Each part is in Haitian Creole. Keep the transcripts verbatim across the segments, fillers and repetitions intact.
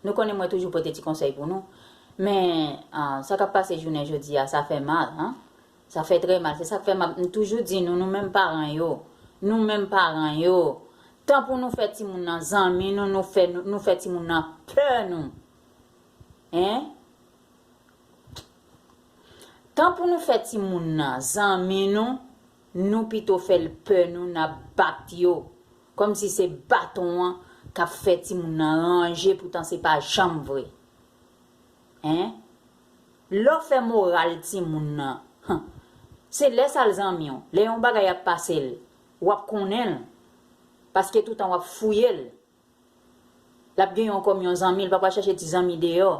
Nou konnen mwen toujou pote ti konsèy pou nou. Men, ah, sa k ap pase jounen jodi a, sa fè mal, hein? Sa fè trè mal. Se sa k fè m ap, m toujou di nou, nou menm paran yo, nou menm paran yo, tan pou nou fè timoun nan zanmi nou, nou fè, nou, nou fè timoun nan pè nou. Hein? Tan pou nou fè timoun nan zanmi nou, nou pito fè l pè nou, n ap bat yo. Kòmsi se baton an k ap fè timoun nan ranje, poutan se pa janm vre. Hein? Lè w fè moral timoun nan, han, se lè sa l zanmi w. Lè yon bagay ap pase l, w ap konnen l. Paske toutan w ap fouye l. L ap gen yon kòm yon zanmi, l pa pral chache ti zanmi deyò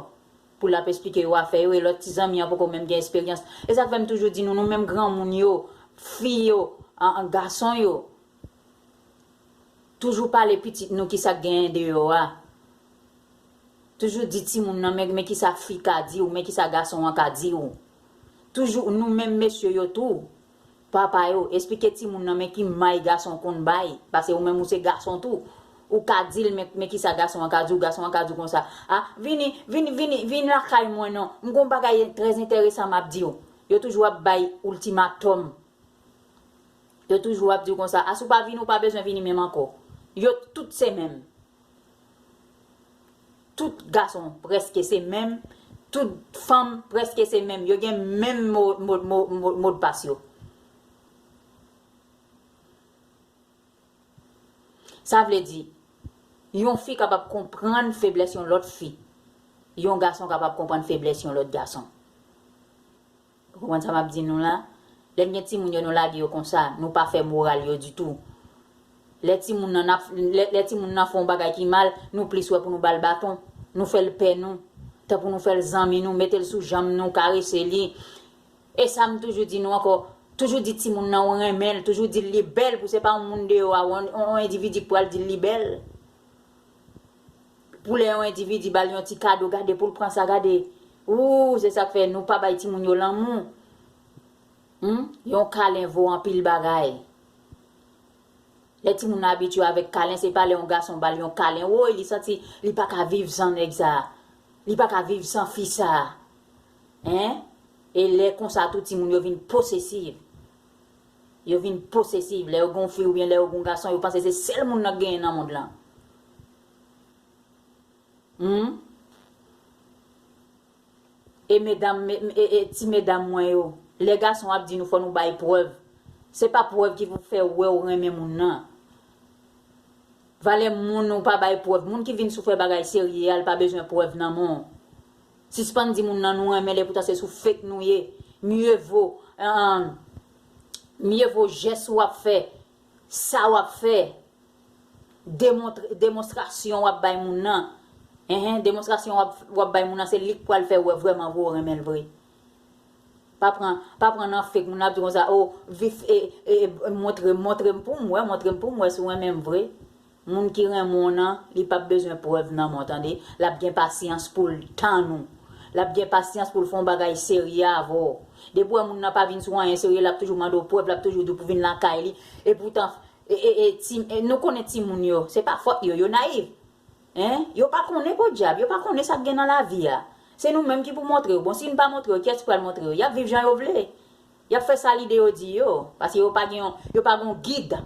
pou l ap esplike yo afè yo, e lòt ti zanmi an poko menm gen esperyans. E sa k fè m toujou di nou, nou menm granmoun yo, fi yo, an, an, gason yo, toujou pale pitit nou ki sa k genyen deyò a. Toujou di timoun nan, men, men ki sa fi ka di w, men ki sa gason an ka di w. Toujou, nou menm mesye yo tou, papa yo, esplike timoun nan men ki may gason konn bay, paske ou menm ou se gason tou. Ou ka di l, men, men ki sa gason an ka di w, gason an ka di w konsa, a, vini, vini, vini, vin lakay mwen non, m gon bagay trè enteresan m ap di w. Yo toujou ap bay ultimatum. Yo toujou ap di w konsa, a, si w pa vini, ou pa bezwen vini menm ankò. Yo tout se menm. Tout gason prèske se menm, tout fanm prèske se menm. Yo gen menm mo, mo, mo, mo, modpas yo. Sa vle di, yon fi kapab konprann feblès yon lòt fi. Yon gason kapab konprann feblès yon lòt gason. Ou konprann sa m ap di nou la? Lè n gen timoun yo, nou lage yo konsa, nou pa fè moral yo ditou. Lè timoun nan ap, lè, lè timoun nan fè yon bagay ki mal, nou plis wè pou nou ba l baton, nou fè l pè nou, tanpou nou fè l zanmi nou, mete l sou janm nou, karese li. E sa m toujou di nou ankò, toujou di timoun nan ou renmen l, toujou di l li bèl, pou se pa yon moun deyò a, yon, yon, yon endividi k pral di l li bèl. Pou lè yon endividi ba l yon ti kado, gade pou l pran sa, gade. Ou, se sa k fè nou pa bay timoun yo lanmou. Hmm? Yon kalen vo anpil bagay. Lè timoun nan abitye avèk kalen, se pa lè yon gason ba l yon kalen, woy, li santi li pa ka viv san nèg sa. Li pa ka viv san fi sa. Hein? E lè konsa tou timoun yo vin posesif. Yo vin posesif. Lè yo gon fi oubyen lè yo gon gason, yo panse se sèl moun nan k genyen nan mond lan. Hmm? E medam, e, e, e ti medam mwen yo, lè gason ap di nou fò nou bay prèv, se pa prèv ki pou fè wè ou renmen moun nan. Valè moun ou pa bay prèv. Moun ki vin sou fè bagay serye a, l pa bezwen prèv nan men w. Sispann di moun nan nou renmen l, epoutan se sou fake nou ye. Mye vo, euh, mye vo jès w ap fè, sa w ap fè, demontre, demonstrasyon w ap bay moun nan. Enhen, demonstrasyon w ap, w ap bay moun nan, se li k pral fè wè vrèman vre w renmen l vre. Pa pran, pa pran nan fake, moun ap di konsa, o, vif, e, e, e, montre, montre m pou m wè, montre m pou m wè si w renmen m vre. Moun ki renmen w nan, li p ap bezwen prèv nan men w, tande. L ap gen pasyans pou l tann ou. L ap gen pasyans pou l fè yon bagay serye avè w. Depi w wè moun nan pa vin sou anyen serye, l ap toujou mande w prèv, l ap toujou di w pou vin lakay li. Epoutan, e, e, e, ti, e, nou konnen timoun yo, se pa fòt yo, yo nayiv. Hein? Yo pa konnen podyab, yo pa konnen sa k gen nan lavi a. Se nou menm ki pou montre yo. Bon, si n pa montre yo, kiyès ki pral montre yo? Y ap viv jan yo vle. Y ap fè sa lide yo di yo, paske yo pa gen yon, yo pa gen yon gid.